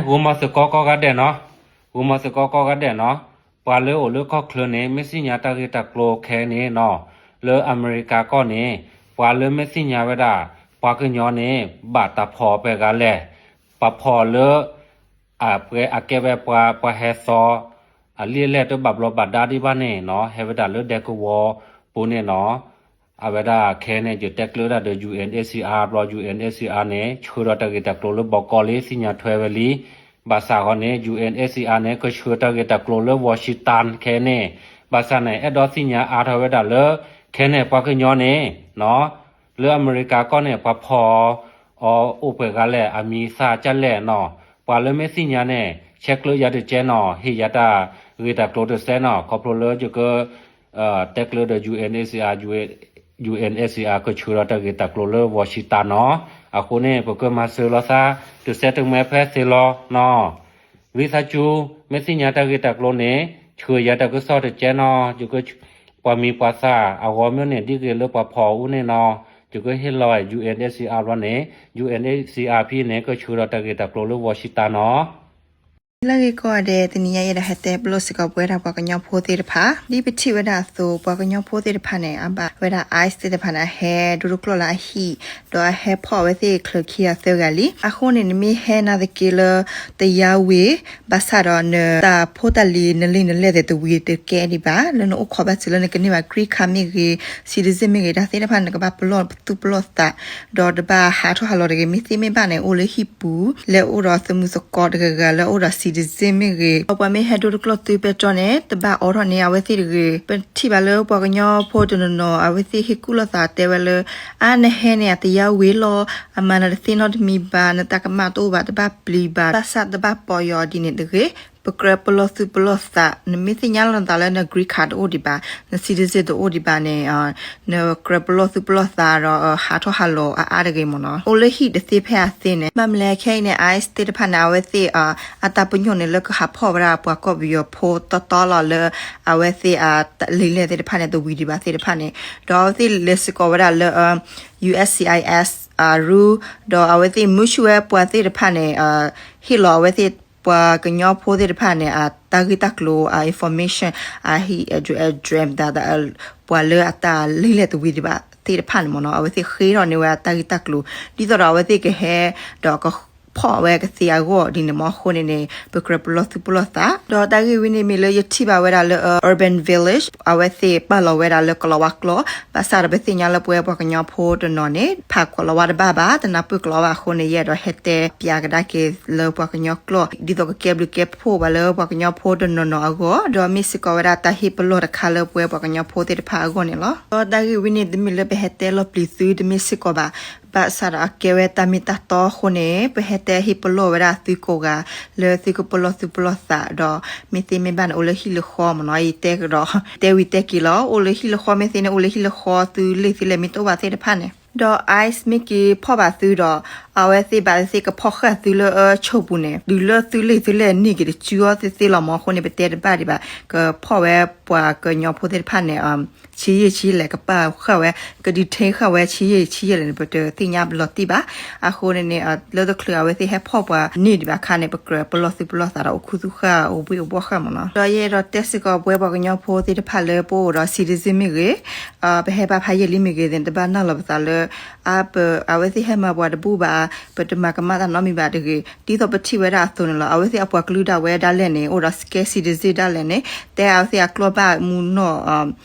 ဂိၤမီၤသုးကီးကိးဂၤဒဲးနီၤ, ဂိၤမီၤသုးကီးကိးဂၤဒဲးနီၤ, ပှၤလၢအိၣ်လၢကီၢ်ချၢန့ၣ် မ့ၢ်သ့ၣ်ညါတၢ်ဂ့ၢ်တၢ်ကျိၤခဲအံၤန့ၣ်နီၤ, လၢအမဲရကၤကီၢ်န့ၣ် ပှၤလၢမ့ၢ်သ့ၣ်ညါဝဲဒၣ် ပှၤကညီန့ၣ် ဘၣ်တၢ်ဖီၣ်ပှဲၤဂၤလဲၣ်, ပှၤဖီၣ်လၢ အကဲဝဲပှၤဟဲသီ အလံာ်လဲၢ်တဘၣ်ဘျီးဘၣ်ဒါဒံးဘၣ်န့ၣ်နီၤ, ဟဲဝဲဒၣ်လၢဒဲကဝီၤပူၤန့ၣ်နီၤ, အဝဲဒၣ်ခဲအံၤန့ၣ် ယတဲကျၢၤဒၣ်ဒီး ယူၣ်အဲၣ်အဲၣ်စံၣ်အါဘျီ ယူၣ်အဲၣ်အဲၣ်စံၣ်အါန့ၣ် ဆှၢဒီးတၢ်ဂ့ၢ်တၢ်ကျိၤလၢဘီကီးလံ သ့ၣ်ညါထွဲဝဲလံ, ဘၣ်ဆၣ်ဃီန့ၣ် ယူၣ်အဲၣ်အဲၣ်စံၣ်အါန့ၣ် ကဆှၢတၢ်ဂ့ၢ်တၢ်ကျိၤလၢ Washington ခဲအံၤန့ၣ်, ဘၣ်ဆၣ်န့ၣ် အဲၣ်ဒိးသ့ၣ်ညါအါထီၣ်ဝဲဒၣ်လၢ ခဲအံၤန့ၣ် ပှၤကညီန့ၣ်နီၤ လၢအမဲရကၤကီၢ်န့ၣ် ပှၤဖီၣ်အီၤအိၣ်ပှဲၤဂၤလဲၣ် အမံၤသၣ်ကၢ်လဲၣ်နီၤ, ပှၤလၢမ့ၢ်သ့ၣ်ညါန့ၣ် ဆဲးကျၢယၤတကဲနီၤ, ဟ့ၣ်ယၤတၢ်ဂ့ၢ်တၢ်ကျိၤတစဲးနီၤ, ခီဖျိလၢယက တဲကျၢၤဒီး ယူၣ်အဲၣ်အဲၣ်စံၣ်အါ, ယူၣ်အဲၣ်အဲၣ်စံၣ်အါ ကဆှၢဒီးတၢ်ဂ့ၢ်တၢ်ကျိၤလၢ Washington နီၤ, အဃိန့ၣ် ပကမၤစၢၤလိာ်သး တစဲးတမှဲဖဲသ့လီၤနီၤ, ဝံသးစူၤ မ့ၢ်သ့ၣ်ညါတၢ်ဂ့ၢ်တၢ်ကျိၤန့ၣ် ဆှၢယၤတၢ်ကစီၣ်တကဲနီၤ, ယက ပှၤမံၤပှၤသၣ်အဂီၢ်မ့ၢ်န့ၣ် ဒ်ဂ့ၤလၢပှၤဖီၣ်အူန့ၣ်နီၤ, ယကဟ့ၣ်လီၤ ယူၣ်အဲၣ်အဲၣ်စံၣ်အါဘျီန့ၣ်, ယူၣ်အဲၣ်အဲၣ်စံၣ်အါဖဲန့ၣ် ကဆှၢဒီးတၢ်ဂ့ၢ်တၢ်ကျိၤလၢ Washington နီၤ လၢဂ့ၢ်ကီၢ်ဒဲး တနံၤညါယဲဒၣ်ဟဲတဲပလီၢ်စ့ၢ်ကီး ပဝဲဒၣ်ပှၤကညီဖိသ့ၣ်တဖၣ်, ဒ်ပထံၣ်ဝဲဒၣ်အသိး ပှၤကညီဖိသ့ၣ်တဖၣ်န့ၣ် အဘၣ်ဝဲဒၣ် ICE သ့ၣ်တဖၣ်န့ၣ် အဟဲဒိတကျီၢ်လၢအဟံၣ်, ဒီးအဟဲဖီၣ်အဝဲသ့ၣ်ချၢခံဂၤသၢဂၤလံ. အဃိန့ၣ် နမ့ၢ်ဟဲနာ်သက့လၢ တရားဝင် ဘၣ်ဆၣ်ဒီးနတၢ်ဖိတၢ်လံၤ နလံာ်နလဲၢ်သ့ၣ်တဝံၤတကဲဒံးဘၣ်, လၢနအိၣ်ခိးဘၣ်စၢၤလၢနကန့ၢ်ဘၣ် green card မ့ၢ်ဂ့ၤ, citizen မ့ၢ်ဂ့ၤ, တၢ်သ့ၣ်တဖၣ်န့ၣ် နကဘၣ်ပလီၢ်သူၣ်ပလီၢ်သး ဒီးတဘၣ်ဟးထီၣ်ဟးလီၤတဂ့ၤ. မ့ၢ်သ့မ့ၢ်ဘၣ်န့ၣ် အိၣ်လၢဟံၣ်ပူၤ လဲၤအိၣ်ဒီးသုးမုၢ်သကိးတဂၤဂၤ လၢအိၣ်ဒီး citizen မ့ၢ်ဂ့ၤ, ဒီးပှၤမ့ၢ်ဟဲဒိတကျီၢ်သုပဲတြီန့ၣ် တဘၣ်အိးထီၣ်န့ၢ်အဝဲသ့ၣ်တဂ့ၤ. ပထံၣ်ဘၣ်လၢပှၤကညီဖိတနီၤနီၤ အဝဲသ့ၣ်ဟ့ၣ်ကူၣ်လိာ်သးတဲဝဲလၢ အါ နဟဲန့ၣ် တရားဝင်လီၤ, အမၤနၤတသ့နီတမံၤဘၣ်, နတၢ်ကမၣ်တအိၣ်ဘၣ်, တဘၣ်ပျံၤဘၣ်, ဘၣ်ဆၣ်တဘၣ်ပီၢ်ယီၤဒ်န့ၣ်တဂ့ၤ. ပကြၢးပလီၢ်သူၣ်ပလီၢ်သး, နမ့ၢ်သ့ၣ်ညါလီၤနသးလၢန green card တအိၣ်ဒံးဘၣ်, န citizen တအိၣ်ဒံးဘၣ်န့ၣ် နကြၢးပလီၢ်သူၣ်ပလီၢ်သးဒီး ဟးထီၣ်ဟးလီၤအါအါတဂ့ၤမ့ၢ်နီၤ. အိၣ်လၢဟံၣ်တသ့ဖဲအသ့န့ၣ် ဘၣ်မနုၤလဲၣ်ခဲအံၤန့ၣ် ICE သ့ၣ်တဖၣ်န့ၣ် အဝဲသ့ၣ် အတၢ်ပညိၣ်န့ၣ် လၢကဟးဖီၣ်ဝဲဒၣ်ပှၤကီၢ်ပယီၤဖိတီတီလီၤလၢ အဝဲသ့ၣ်အလံာ်လဲၢ်သ့ၣ်တဖၣ်န့ၣ် တဝံၤဒံးဘၣ်သ့ၣ်တဖၣ်န့ၣ်, ဒီးအဝဲသ့ၣ်လဲၤစ့ၢ်ကီးဝဲဒၣ်လၢ USCIS rule, ဒီးအဝဲသ့ၣ်မုၢ်ဆူၣ်ဝဲပှၤသ့ၣ်တဖၣ်န့ၣ် ဟ့ၣ်လီၤအဝဲသ့ၣ်ပှၤကညီဖိသ့ၣ်တဖၣ်န့ၣ် အတၢ်ဂ့ၢ်တၢ်ကျိၤ အ information, အဟံၣ် address ဒ် ပှၤလၢအတၢ်လံာ်လဲၢ်တဝံၤဒံးဘၣ်သ့ၣ်တဖၣ်န့ၣ်မ့ၢ်နီၤ, အဝဲသ့ၣ်ဃ့ထီၣ်န့ၢ်ဝဲအတၢ်ဂ့ၢ်တၢ်ကျိၤ ဒ်သိးဒီးအဝဲသ့ၣ်ကဟဲ ဒီးကဖီၣ်ဝဲကသ့အဂီၢ်ဒ်န့ၣ်မ့ၢ်. အဃိန့ၣ်န့ၣ် ပကြၢးပလီၢ်သူၣ်ပလီၢ်သး ဒီးတၢ်ဂ့ၢ်ဝဲန့ၣ်မ့ၢ်လၢယထံၣ်ဘၣ်ဝဲဒၣ်လၢ Urban Village အဝဲသ့ၣ်ပာ်လီၤဝဲဒၣ်လၢကလီၤဝါကျိာ်, ဘၣ်ဆၣ်ဒီးပသ့ၣ်ညါလၢပဝဲပှၤကညီဖိတနီၤန့ၣ် ဖးကလီၤဝါတဘၣ်ဘၣ်, တနၢ်ပၢၢ်ကလီၤဝါဘၣ်အဃိန့ၣ် ယအဲၣ်ဒိးဟဲတဲပၠးကဒါက့ၤလၢပှၤကညီကျိာ် ဒ်သိးကကဲဘျုးကဲဖှိၣ်ဘၣ်လၢပှၤကညီဖိတနီၤနီၤအဂီၢ်, ဒီးမ့ၢ်စ့ၢ်ကီးဝဲဒၣ်တၢ်ဟ့ၣ်ပလီၢ်တခါလၢပဝဲပှၤကညီဖိသ့ၣ်တဖၣ်အဂီၢ်န့ၣ်လီၤ. ဒီးတၢ်ဂ့ၢ်ဝဲန့ၣ် တမ့ၢ်လၢပဟဲတဲလီၤပျံၤသု တမ့ၢ်စ့ၢ်ကီးဘၣ်, ဘၣ်ဆၣ်ဒီးအကဲဝဲတၢ်မ့ၢ်တၢ်တီအဃိန့ၣ် ပဟဲတဲဟ့ၣ်ပလီၢ်ဝဲဒၣ်သုကိးဂၤ လၢသုကပလီၢ်သူၣ်ပလီၢ်သးဒီး မ့ၢ်သ့မ့ၢ်ဘၣ်န့ၣ် အိၣ်လၢဟံၣ်လၢဃီမ့ၢ်နီၤ, ယတဲကဒီး တဲဝံၤတဲက့ၤလီၤ, အိၣ်လၢဟံၣ်လၢဃီ မ့ၢ်သ့န့ၣ် အိၣ်လၢဟံၣ်လၢဃီ သုလံာ်သုလဲၢ်မ့ၢ်တအိၣ်ဘၣ်သ့ၣ်တဖၣ်န့ၣ် ဒီး ICE မ့ၢ်က့ၤဖီၣ်ဘၣ်သုဒီး အဝဲသ့ၣ်ဘၣ်သ့ၣ်ကဖီၣ်ဃာ်သုလၢအဆိပူၤန့ၣ် တုၤလၢသုလံာ်သုလဲၢ်န့ၢ်က့ၤတစုအီၤသ့ၣ်သ့ၣ်လီၤမ့ၢ်. အဃိန့ၣ် ပတဲတဘၣ်ဒံးဘၣ်, ကဖီၣ်ဝဲပှၤကညီဖိသ့ၣ်တဖၣ်န့ၣ် ဆံးယံာ်ဆံးလဲၣ် ကပာ်ဃာ်ဝဲ က detain ဃာ်ဝဲ ဆံးယံာ်ဆံးယံာ်လဲၣ်န့ၣ် ပတသ့ၣ်ညါလီၤတံၢ်ဘၣ်. အဃိန့ၣ်န့ၣ် လၢတချုးအဝဲသ့ၣ်ဟဲဖီၣ်ပှၤန့ၢ်ဒံးဘၣ်အခါန့ၣ် ပကြၢးပလီၢ်သူၣ်ပလီၢ်သးဒီး အိၣ်ခူသူၣ်ဃာ် အိၣ်ဘှ့ၣ်အိၣ်ဘှီၣ်ဃာ်မ့ၢ်နီၤ. ဒီးယအဲၣ်ဒိးတဲစ့ၢ်ကီးပဝဲပှၤကညီဖိသ့ၣ်တဖၣ်လၢပအိၣ်ဒီး citizen မ့ၢ်ဂ့ၤ, ပဟဲဘၣ်ဖးယံာ်လံမ့ၢ်ဂ့ၤန့ၣ် တဘၣ်နာ်လီၤပသးလၢ အါ ပ အဝဲသ့ၣ်ဟဲမၤပှၤတဘူၣ်ဘၣ်, ပတမၤကမၣ်တၢ်နီတမံၤဘၣ်တဂ့ၤ. ဒ်သိးပထံၣ်ဝဲဒၣ်အသိးန့ၣ်လီၤ. အဝဲသ့ၣ်အပှၤကလုာ်ဒၣ်ဝဲဒၣ်လဲာ်န့ၣ် အိၣ်ဒီး second citizen ဒၣ်လဲာ်န့ၣ် တဲအဝဲသ့ၣ်အကျီၢ်ဘၣ်မူနီၢ်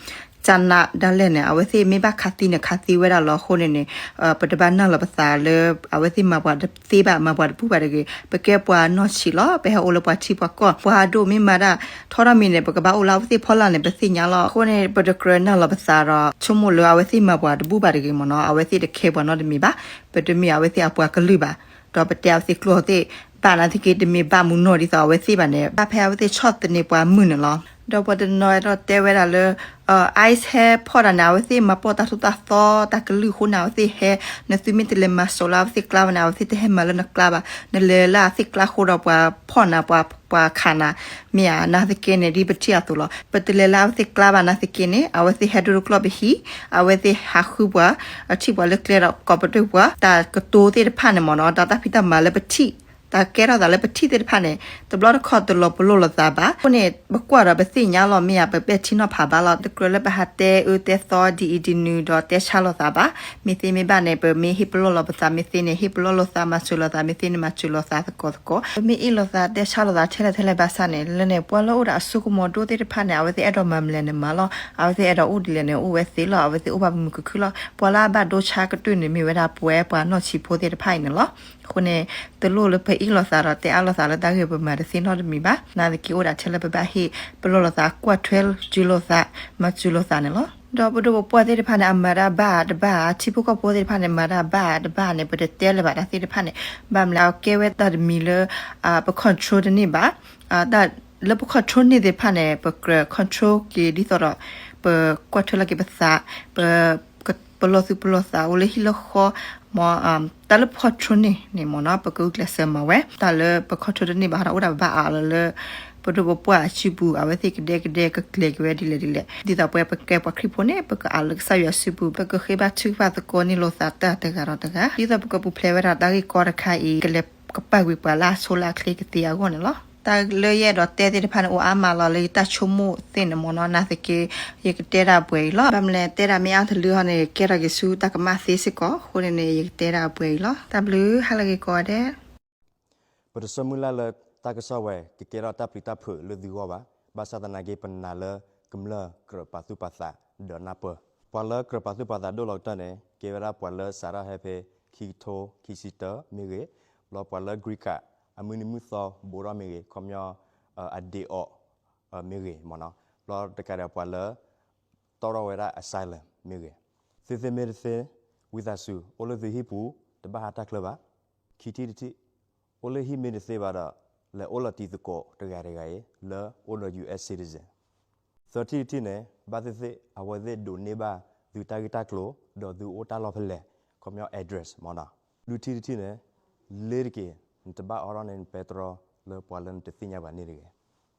ကနးဒၣ်လဲာ်န့ၣ် အဝဲသ့ၣ်မ့ၢ်ဘၣ်ခးသံန့ၣ် ခးသံဝဲဒၣ်လီၤ. အဃိန့ၣ်န့ၣ် ပတဘၣ်နာ်လီၤပသးလၢ အဝဲသ့ၣ်မၤပှၤတသ့ဘၣ် မၤပှၤတဘူၣ်ဘၣ်တဂ့ၤ. ပကဲပှၤနီၢ်ဆံးလီၤ. ပဟဲအိၣ်လၢပှၤထံပှၤကီၢ် ပှၤဒိၣ်မ့ၢ်မၤတၢ်ထီထီၣ်မံၤန့ၣ် ပကဘၣ်အိၣ်လၢအဝဲသ့ၣ်ဖီလာ်န့ၣ် ပသ့ၣ်ညါလီၤ. အဃိန့ၣ် ပတကြၢးနာ်လီၤပသးဒီး ဆိကမိၣ်လၢအဝဲသ့ၣ်မၤပှၤတဘူၣ်ဘၣ်တဂ့ၤမ့ၢ်နီၤ. အဝဲသ့ၣ်တခဲပှၤနီတမံၤဘၣ်. ပတမ့ၢ်အဝဲသ့ၣ်အပှၤကလုာ်ဘၣ်. ဒီးပတဲအဝဲသ့ၣ်ကျိာ်သ့ၣ် ဘၣ်နာ်သက့ တမ့ၢ်ဘၣ်မူနီၢ်ဒ်သိးအဝဲသ့ၣ်ဘၣ်န့ၣ် ဘၣ်ဖဲအဝဲသ့ၣ်ဆီၣ်သနံးပှၤမုၢ်န့ၣ်လီၤ. ဒီးပှၤတနီၤဒီးတဲဝဲဒၣ်လၢ ICE ဟဲဖီၣ်တၢ်န့ၣ် အဝဲသ့ၣ်မၤပီၣ်တၢ်ထူးတၢ်သီတၢ်ကလုၢ်အဃိန့ၣ် အဝဲသ့ၣ်ဟဲ နသုမ့ၢ်တလဲၤမၤစိးလၢအဝဲသ့ၣ်ကျါဘၣ်န့ၣ် အဝဲသ့ၣ်တဟဲမၤလၢနကျါဘၣ်. နလဲၤလၢအဝဲသ့ၣ်ကျါဃိဒီးပှၤဖီၣ်နၤ ပှၤခးနၤ မ့ၢ်ဧါ နာ်သက့န့ၣ် ဒ်ပထံၣ်အသိးလီၤ. ပတလဲၤလၢအဝဲသ့ၣ်ကျါဘၣ်နာ်သက့န့ၣ် အဝဲသ့ၣ်ဟဲဒိတကျီၢ်ပဟံၣ် အဝဲသ့ၣ်ဟးဃုပှၤ ထံၣ်ပှၤလၢကျဲဒီးကိးပတုာ်ပှၤ တၢ်ကတိၤသ့ၣ်တဖၣ်န့ၣ်မ့ၢ်နီၤ ဒီးတၢ်ဖံးတၢ်မၤလၢပထံၣ် အကဲထီၣ်သးလၢပထံၣ်သ့ၣ်တဖၣ်န့ၣ် တဘျီတခီၣ်တလီၤပလိာ်လိာ်သးဘၣ်. အဃိန့ၣ် ပကွၢ်ဒီးပသ့ၣ်ညါလီၤ မ့ၢ်ဧါ ပပဲာ်ထံနီၤဖးဘၣ်လီၤ. တကြၢးလၢပဟးတဲအၢတဲသီဒ်အံၤဒ်နုၤဒီးတဲဆါလိာ်သးဘၣ်. မ့ၢ်သ့မ့ၢ်ဘၣ်န့ၣ် ပမ့ၢ်ဟ့ၣ်ပလီၢ်လိာ်ပသး မ့ၢ်သ့န့ၣ် ဟ့ၣ်ပလီၢ်လိာ်သး မၤစၢၤလိာ်သး မ့ၢ်သ့န့ၣ် မၤစၢၤလိာ်သးသကိးသကိး. ပမ့ၢ်အ့ၣ်လိာ်သးတဲဆါလိာ်သးထဲလဲၣ်ထဲလဲၣ်ဘၣ်ဆၣ်န့ၣ် လၢန့ၣ် ပှၤလၢအိၣ်ဒီးအစိကမီၤဒိၣ်သ့ၣ်တဖၣ်န့ၣ် အဝဲသ့ၣ်အဲၣ်ဒိးမၤမလဲၣ်န့ၣ်မၤလီၤ. အဝဲသ့ၣ်အဲၣ်ဒိးအိၣ်ဒ်လဲၣ်န့ၣ် အိၣ်ဝဲသ့လီၤ. အဝဲသ့ၣ်အိၣ်ဘၣ်မုာ်မုာ်ခုၣ်ခုၣ်လီၤ. ပှၤလၢအဘၣ်ဒိဆါကတၢၢ်န့ၣ် မ့ၢ်ဝဲဒၣ်ပဝဲပှၤနီၢ်ဆံးဖိသ့ၣ်တဖၣ်အံၤန့ၣ်လီၤ. အဃိန့ၣ် တလိၣ်လၢပအ့ၣ်လိာ်သးဒီးတဲအါလိာ်သးလၢတၢ်ဂ့ၢ်ပမၤတသ့နီတမံၤဘၣ်. နာ်သက့အိၣ်ဒၣ်ထဲလၢပဘၣ်ဟ့ၣ်ပလီၢ်လိာ်သး ကွၢ်ထွဲစၢၤလိာ်သး မၤစၢၤလိာ်သးန့ၣ်လီၤ. ဒီးပဒိၣ်ပပှၢ်သ့ၣ်တဖၣ်န့ၣ် အမၤတၢ်ဘၣ်တဘၣ် ထံဖိကီၢ်ဖိသ့ၣ်တဖၣ်န့ၣ် မၤတၢ်ဘၣ်တဘၣ်န့ၣ် ပတတဲလၢၤဘၣ်တၢ်သ့ၣ်တဖၣ်န့ၣ် ဘၣ်မနုၤလဲၣ် အကဲဝဲတၢ်တမံၤလၢ ပ control တန့ၢ်ဘၣ်. တၢ်လၢပ control န့ၢ်သ့ၣ်တဖၣ်န့ၣ် ပကြၢး control က့ၤဒ်သိးဒီး ပကွၢ်ထွဲလီၤက့ၤပသး ပ ပလီၢ်သူၣ်ပလီၢ်သးအိၣ်လၢဟံၣ်လၢဃီ မ့ၢ် တၢ်လၢပ control န့ၢ်န့ၣ်မ့ၢ်နီၤ ပကဂုာ်ကျဲးစၢးမၤဝဲ. တၢ်လၢပ control တန့ၢ်ဘၣ်ဒီး အိၣ်ဒၣ်ပဘၣ်အးလီၤလၢ ပဒိၣ်ပပှၢ်အစုပူၤ အဝဲသ့ၣ်ကဒဲကဒဲကကျဲၤက့ၤဝဲဒ်လဲၣ်ဒ်လဲၣ်. ဒ်သိးပဝဲပကဲပှၤခရံာ်ဖိန့ၣ် ပကအးလၢကစၢ်ယွၤစုပူၤ ပကဃ့ဘါထုကဖၣ်သကိးန့ၢ်လိာ်သးတၢ်တဂၤဒီးတဂၤ ဒ်သိးပကပူၤဖျဲးဝဲဒၣ်တၢ်ဂ့ၢ်ကီတခါအံၤ ကလဲၤကပာ်ကွံာ်ပှၤလၢအဆိလၢအချ့ကသ့အဂီၢ်န့ၣ်လီၤ. တၢ်လၢယအဲၣ်ဒိးတဲသ့ၣ်တဖၣ်န့ၣ် အိၣ်အါမးလီၤလၢယတၢ်ဆိကမိၣ်သ့ၣ်န့ၣ်မ့ၢ်နီၤ နာ်သက့ ယကတဲဒၣ်ပှဲၤအံၤလီၤ. ဘၣ်မနုၤလဲၣ် တဲဒၣ်မ့ၢ်အါတလုာ်ဟီန့ၣ် ကဲထီၣ်က့ၤဆူတၢ်ကမၣ်သ့စ့ၢ်ကီး အဃိန့ၣ်န့ၣ် ယကတဲဒၣ်ပှဲၤအံၤလီၤ. တၢ်ဘျုး ဟါလၢဂ့ၤကိးဂၤဒဲး. ပတဆၢမုၢ်လၢ်လၢတၢ်ကစီၣ်ဝဲ ကကဲထီၣ်တၢ်ပျံၤတၢ်ဖုးလၢသုဂီၢ်ဘၣ်. ဘၣ်ဆၣ်သနာ်က့ ပနာ်လၢကမျၢၢ်ကြၢးပာ်သူၣ်ပာ်သးဒီးနၢ်ပၢၢ်. ပှၤလၢကြၢးပာ်သူၣ်ပာ်သးဒိၣ်လီၤကတၢၢ်န့ၣ် ကဲဝဲဒၣ်ပှၤလၢစးထီၣ်ဟဲဖဲ ခံကထိခံဆံတၢမ့ၢ်ဂ့ၤ, ဘျီပှၤလၢ green card အမုၢ်နံၤမုၢ်သီဘူးထီၣ်မ့ၢ်ဂ့ၤ, ခီပညီ အဒ့အီး မ့ၢ်ဂ့ၤမ့ၢ်နီၤ, ဘျီတကးဒီးပှၤလၢ တီၣ်ထီၣ်ဝဲဒၣ် asylum မ့ၢ်ဂ့ၤ, သုသ့မ့ၢ်တသ့ ဝံသးစူၤ အိၣ်လၢသုဟံၣ်ပူၤ တဘၣ်ဟးတၢ်ချၢဘၣ်. ခံထံၣ်တထံၣ်, အိၣ်လၢဟံၣ်မ့ၢ်တသ့ဘၣ်ဒီး လဲၤအိၣ်လီၤတံၤသကိးတဂၤတဂၤအံၤ လၢအိၣ်ဒီး ယူၢ်အဲၣ် citizen. သၢထံၣ်တထံၣ်န့ၣ် ဘၣ်သ့ၣ်သ့ၣ် အဝဲသ့ၣ်ဒိးန့ၢ်ဘၣ်သုတၢ်ဂ့ၢ်တၢ်ကျိၤ ဒီးသုအိၣ်တၢ်လီၢ်ဖဲလဲၣ် ခီပညီ address မ့ၢ်နီၤ. လွံၢ်ထံၣ်တထံၣ်န့ၣ် လ့တက့ၢ် နတဘၣ်အိးထီၣ်န့ၢ်နပဲတြီလၢပှၤလၢနတသ့ၣ်ညါဘၣ်န့ၣ်တဂ့ၤ.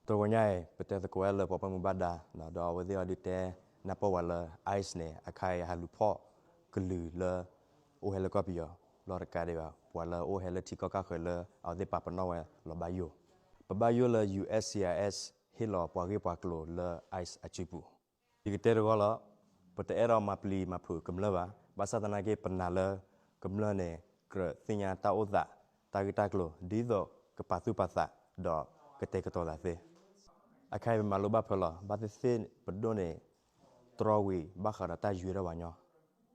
တဂီၤညါအံၤ ပတဲသကိးဝဲလၢပှၤဘၣ်မူဘၣ်ဒါ ဒီးအဝဲသ့ၣ်အီၤဒုးတဲနၢ်ပၢၢ်ဝဲလၢ ICE န့ၣ် အခါအံၤအဟးလူၤဖီၣ်ကလုာ်လၢ အိၣ်ဟဲလၢကီၢ်ပယီၤ ဘျီတကးဒံးဘၣ် ပှၤလၢအိၣ်ဟဲလၢထံကီၢ်ကၢ်ဃၢၤလၢအဝဲသ့ၣ်ပာ်ပနီၣ်ဝဲလီၤဘၣ်ယိၣ်. ပဘၣ်ယိၣ်လၢ ယူၢ်အဲၣ် CIS ဟ့ၣ်လီၤပှၤဂ့ၢ်ပှၤကျိၤလၢ ICE အစုပူၤ ယကတဲတဂီၢ်လီၤ, ပတအဲၣ်ဒိးမၤပျံၤမၤဖုးကမျၢၢ်ဘၣ်. ဘၣ်ဆၣ်သနာ်က့ ပနာ်လၢကမျၢၢ်န့ၣ် ကြၢးသ့ၣ်ညါတၢ်အိၣ်သး တၢ်ဂ့ၢ်တၢ်ကျိၤ ဒ်သိးကပာ်သူၣ်ပာ်သး ဒီးကတဲာ်ကတီၤသးသ့. အခါအံၤပမၤလိဘၣ်ဖၢလီၤ. ဘၣ်သ့ၣ်သ့ၣ်ပဒိၣ်န့ၣ် တြီဝံၤဘၣ်ဃးဒီးတၢ်ယွဲထီၣ်ပှၤညီ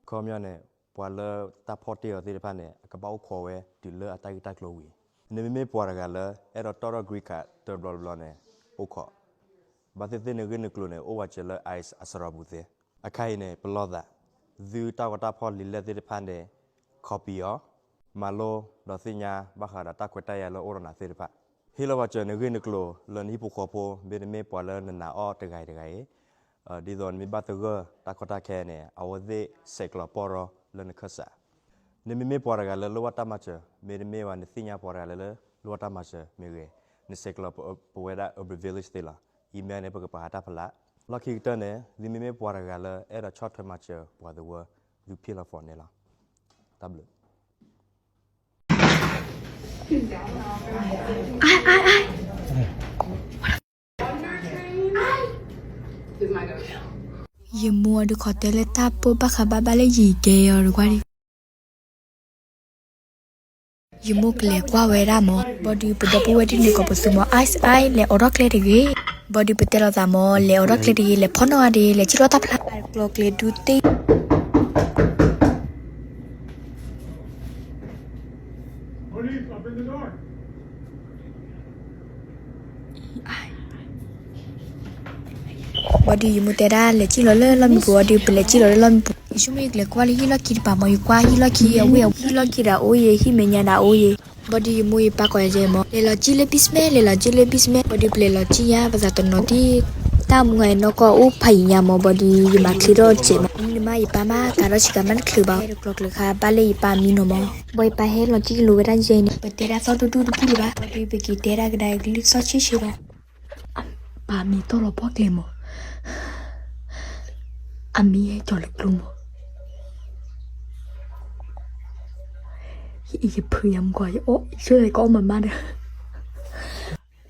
ခီပညီန့ၣ် ပှၤလၢတၢ်ဖီၣ်တ့ၢ်အီၤသ့ၣ်တဖၣ်န့ၣ် အကဘၣ်အိၣ်ခိးဝဲတုၤလၢအတၢ်ဂ့ၢ်တၢ်ကျိၤဝံၤ. နမ့မ့ၢ်ပှၤတဂၤလၢ အဲၣ်ဒိးတီၣ်ထီၣ် green card တဘျီတဘျီန့ၣ် အိၣ်ခိး, ဘၣ်သ့ၣ်သ့ၣ်နဂ့ၢ်နကျိၤန့ၣ် အိၣ်ဝးစၢၤလၢ ICE အစရီပူၤသ့. အခါအံၤန့ၣ် ပလီၢ်သး, သုတၢ်ဂီၤတၢ်ဖီၣ်လံာ်လဲၢ်သ့ၣ်တဖၣ်န့ၣ် copy အီၤ, မၤလိဒီးသ့ၣ်ညါဘၣ်ဃးဒီးတၢ်ခွဲးတၢ်ယာ်လၢအိၣ်ဒီးနၤသ့ၣ်တဖၣ်. ဟ့ၣ်လီၤဝးစၢၤနဂ့ၢ်နကျိၤလၢနဟံၣ်ဖိဃီဖိ မ့တမ့ၢ်ပှၤလၢနနာ်အီၤတဂၤအံၤတဂၤအံၤ ဒ်သိးနမ့ၢ်ဘၣ်သဂၢၢ်တၢ်ကီတၢ်ခဲန့ၣ် အဝဲသ့ၣ်ဆဲးကျိးပီၢ်ရီလၢနခၢၣ်စး. နမ့မ့ၢ်ပှၤတဂၤလၢလိၣ်ဘၣ်တၢ်မၤစၢၤ မ့တမ့ၢ်ဘၣ်နသ့ၣ်ညါပှၤတဂၤလၢလိၣ်ဘၣ်တၢ်မၤစၢၤမ့ၢ်ဂ့ၤ, နဆဲးကျိးပဝဲဒၣ် Urban Village သ့လီၤ. email န့ၣ် ပကပာ်ဟးတၢ်ဖလး. လီၢ်ခံကတၢၢ်န့ၣ် သုမ့မ့ၢ်ပှၤတဂၤလၢအဲၣ်ဒိးဆီၣ်ထွဲမၤစၢၤပှၤသဝီ သုဖံၣ်လီၤ phone န့ၣ်လီၤ. တၢ်ဘျုး. ယမိၢ်အဒုးခိးတဲလၢတၢ်ပိၢ်ဘၣ်ဃးဘၣ်ဘၣ်လၢယံာ်ကဲအီၤတကွၢ်ဒံး, ယမိၢ်ကလဲၤကွၢ်ဝဲဒၣ်မး, ဘၣ်ဒီးပဒီပုၢ်ဝဲၢ်ဒ်န့ၣ်ကိးပသူမး ICE လဲၤအိးထီၣ်ကျဲတဂ့ၤ. ဘၣ်ဒီးပတဲလိာ်သးမး လဲၤအိးထီၣ်ကျဲတဂ့ၤ လဲၤဖီၣ်နီၣ်ဂၤဒဲး လဲၤစံၣ်လီၤတၢ်ဖျါ ကျိၤကျဲဒုးသ့ ဘၣ်ဒီးယမိၢ်တဲဒၣ် လဲၤစံၣ်လီၤလၢလီၢ်မံပူၤ ဘၣ်ဒီးပလဲၤစံၣ်လီၤလၢလီၢ်မံပူၤ. ယဆိကမိၣ်ယကလဲၤကွၢ်လၢဟံၣ်လီၢ်ခံတပၤမး ယကွၢ်ဟံၣ်လီၢ်ခံအဝ့ၢ်အဝ့ၢ် ဟံၣ်လီၢ်ခံဒီးအိၣ်ယဲ ဟံၣ်မဲာ်ညါဒီးအိၣ်ယဲ. ဘၣ်ဒီးယမိၢ်ယပၢ်ကိးယၤမး လဲၤလီၤစံၣ်လၢ basement လဲၤလီၤစံၣ်လၢ basement ဘၣ်ဒီးပလဲၤလီၤစံၣ်ညါ ပသးတနီၤသံ တၢ်မုၢ်အနီၢ်ကီၢ်အိၣ်ဖးယံၤညါမး ဘၣ်ဒီးယမၤချ့ထီၣ်စဲးမး မုၢ်နံၤမး ယပၢ်မးကၤထီၣ်ဆံးကၤမးတချုးဘၣ် ဟဲတကျိၤကျဲခါ ဘၣ်လၢယပၢ်မံနီၤမး ဘၣ်ယပၢ်ဟဲလီၤစံၣ်ကလိၤဝဲဒၣ်ယဲန့ၣ် ပတဲဒၣ်သီၣ်ဒူဒူတဘူၣ်လၢၤဘၣ် ဘၣ်ဒီးပက့ၤတဲဒၣ်ကဒါကလုၢ်သီၣ်ဆံးဆံးလီၤ အပၢ်မံတီၢ်လီၤဘီၣ်ကျဲမး အမံဟဲကၠီၤလၢကျိမး ယဖုယမူကီၢ် ယအီၣ်ဆိကီးအီၣ်မးမးဒီး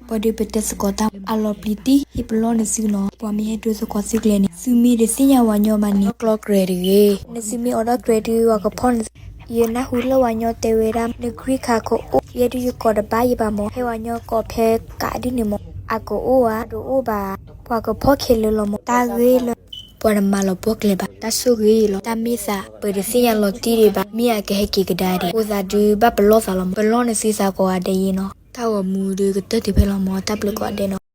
ပှၤဒုးပတဲသကိးတၢ်အလီၤပျံၤတံၢ် ဟ့ၣ်ပလီၢ်နသုနီၤ ပှၤမ့ၢ်ဟဲဒိသကိးသုကျဲန့ၣ် သုမ့ၢ်တသ့ၣ်ညါဝၤညီဘၣ်န့ၣ် ကျီကြဲးတဂ့ၤ နသုမ့ၢ်အိးထီၣ်ကြဲးဒုး ပှၤကဖီၣ်နသု ယနၢ်ဟူလၢဝၤညီတဲဝဲဒၣ် နကြံခးခိၣ်အိၣ် ယဲဒုးယကိးတဘၣ်ယဘၣ်မး ဟဲဝၤညီကိးဖဲကးဒ်န့ၣ်မး အကအိၣ်ဧါ တအိၣ်ဘၣ် ပှၤကဖီၣ်ခဲလၢာ်လီၤမး တၢ်ဂ့ၢ်လၢ ပှၤတမၤလီၤပှီၢ်ကျဲဘၣ် တၢ်ဆိၣ်ဂ့ၤလီၤ တၢ်မ့ၢ်သး ပတသ့ၣ်ညါလီၤတံၢ်ဒံးဘၣ် မ့ၢ်အကဟဲက့ၤကဒါဒံး အိၣ်သးဒုးဘၣ်ပလီၢ်သးလီၤမး ပလီၢ်နသုသးကိးဂၤဒဲးယ့နီၤ တၢ်ဂီၤမူဒုးကတၢၢ်တုၤဖဲလီၤမး တၢ်ဘျုးကိးဂၤဒဲးနီၤ